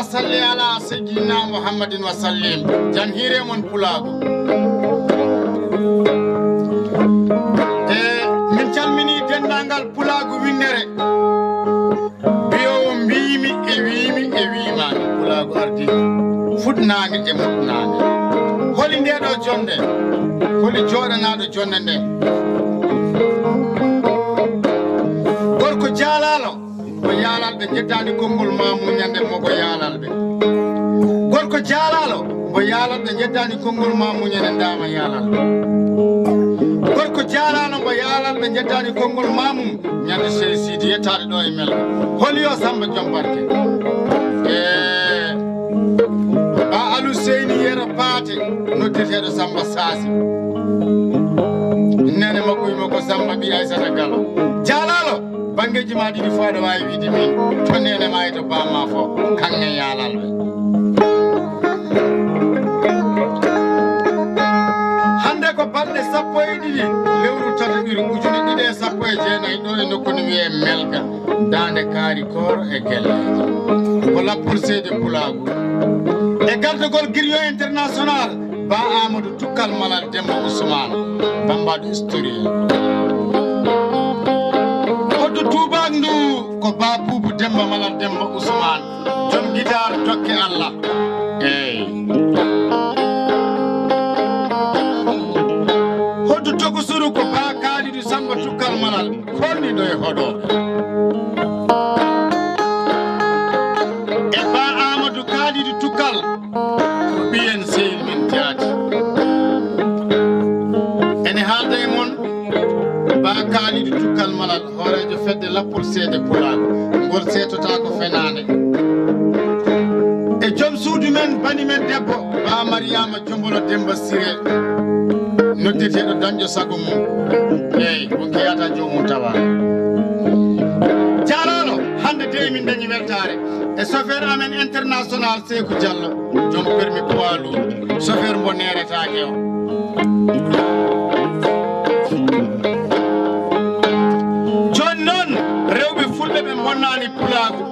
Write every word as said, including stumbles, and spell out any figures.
Salli ala sayyidina Muhammadin wa sallim. Jam hiire mon pulaagu. E min calmini denndaangal pulaagu winndere. Biyowo mbiimi e wiimi e wiimaami pulaagu ardi fuɗnaange e muɗnaange. Holi nde ɗo jonde? Holi jooɗanaaɗo jonde nde? Gorko jaalaalo. Mo yaalal ɓe njettaani konngol maamu ñande mo ko yaalal ɓe. Gorko jaalaalo mo yaalal ɓe njettaani konngol maamu ñande ndaama yaalal ɓe. Gorko jaalaalo mo yaalal ɓe njettaani konngol maamu ñande sey siidi yettaade ɗo e mel. Holi yo Samba Jom Barke? E ba Alu Seyni Yero Paate noddeteeɗo Samba Saasi. Nene makko yimo ko Samba ɓi Aysata Galo. Jaalaalo. Banngeeji ma ɗiɗi fof aɗa waawi wiide min to neene ma e to baam ma fof kaŋŋe yaalalɓe. Hannde ko balɗe sappo e ɗiɗi lewru tataɓiru ujune ɗiɗi e sappo e jeenayi ɗo e nokku no wiyee Melga, Daande Kaari Kooro e Gelleeje. Ko lappol seede pulaagu e gardagol Griot International. Ba Amadou Tukkal Malal Demba Ousmane, Bambaaɗo historien. Hoto tuubaak ndu ko Ba Buubu Demba Malal Demba Ousmane, jom gitaar dokke Allah. Eey. Hoto tokosuru ko Ba Kaalidu Samba Tukkal Malal, korniɗo e hoɗo. E Ba Amadou Kaalidu Tukkal. Ko ɓiyen sehil men jaati. Ene haalda e mon Ba Kaalidu Tukkal Malal, hooreejo fedde lappol seede pulaagu. Ngol seetotaako fenaande. E joom suudu men, bani men debbo, Ba Mariyaama Jombolo Demba Sire, noddeteeɗo dañɗo sago mum. Eey, wonki yaata joomum tawa. Jaaraama, hannde de min dañi weltaare. E chauffeur amen international Seeku Jallo, joom permis poids lourd, chauffeur mbo neeretaake o. Jooni noon, rewɓe fulɓe ɓe mbonnaani pulaagu,